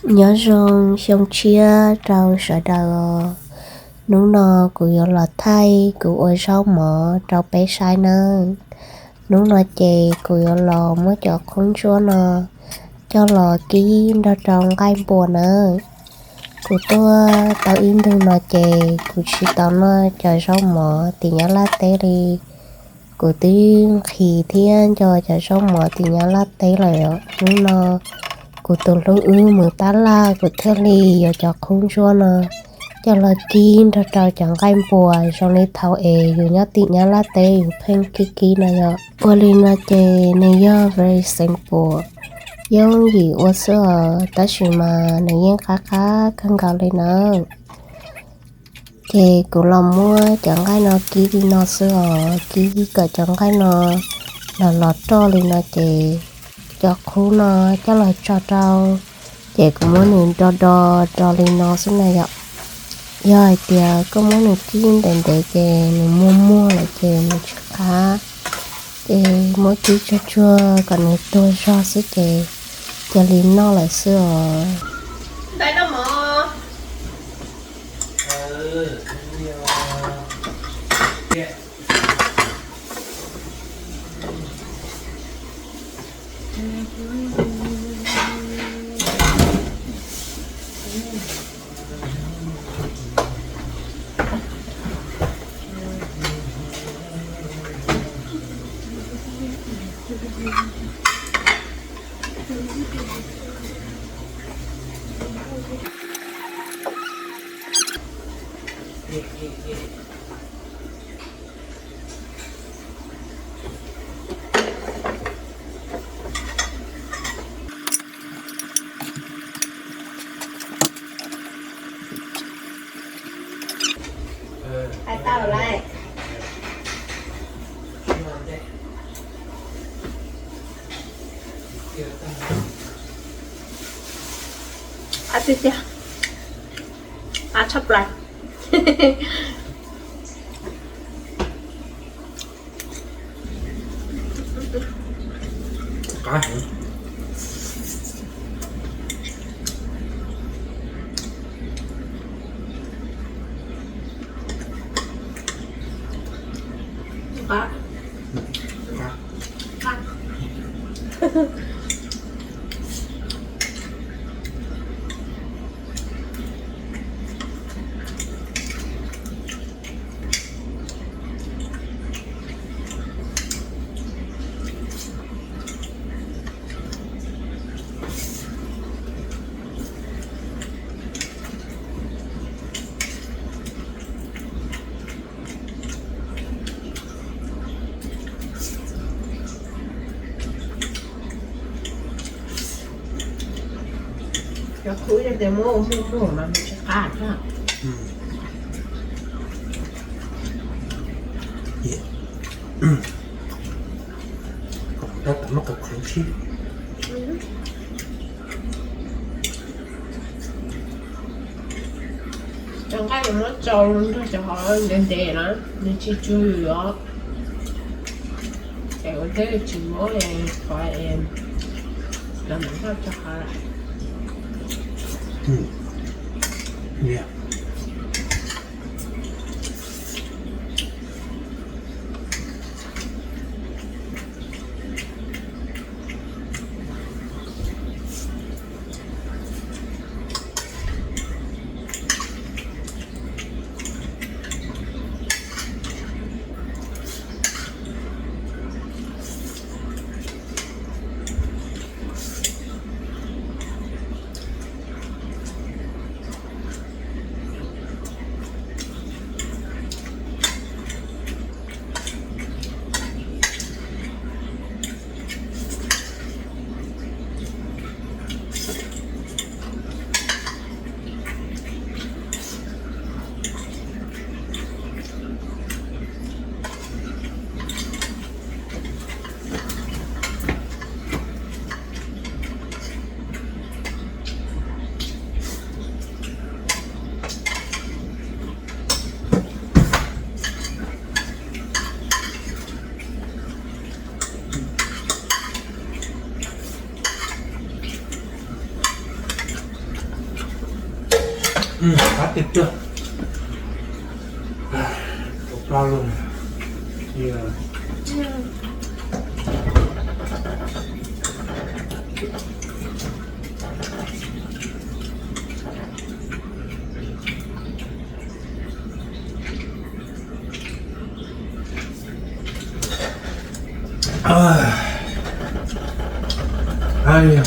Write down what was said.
Nyob zoo xyoo tshiab rau sawv daws os. Hnub no kuv yuav los thaij kuv ua zaub mov rau peb saib nawb. Hnub no ces kuv yuav los muab cov qhoob ntsuab no coj los kib nrog rau nqaij npua nawb. Kuv tuaj tau ib ntu no ces kuv tsis tau noj cov zaub mov tim Nyab Laj teb li. Kuv twb nqhis thiab nco cov zaub mov tim Nyab Laj teb lawm. Hnub no kuv tus hlub wb mus tab laj, kuv thiaj li yuav cov qhoob ntsuab no coj los kib nrog rau cov nqaij npua zoo li thaum es yus nyob tim Nyab Laj teb yus pheej kib kib no yom. Ua li no ces nws yog very simple, yooj yim ua xwb os, tab sis mas nws yeej qab qab kawg nkaus li na. Ces kuv los muab cov nqaij no kib li no xwb os, kib kom cov nqaij no los los roj li no ces cov qhub no coj los tso rau, ces kuv muab nws do do do li no xwb na yom. Yog hais tias koj muab nws kib ntev ntev ces nws muag muag lawm ces nws tsis qab. Ces muab kib tsuag tsuag kom nws tuag zog xwb ces cia li noj lawm xwb os. Qab tiag tiag, qab tshaj plaws. Qab heev. Qab. Qab. Qab. Cov qhub yog tias muab ua muag muag mas nws tsis qab thiab. Kom tab tom muab qhwv qhwv sib. Cov nqaij yuav muab tso nrog cov hauv ntev ntev na, nws tsis tsuag yus os. Ces ua ntej tsis muab qhov los mus nrog cov hauv lawm. Qab tiag tiag. Tus paj lug. Ai,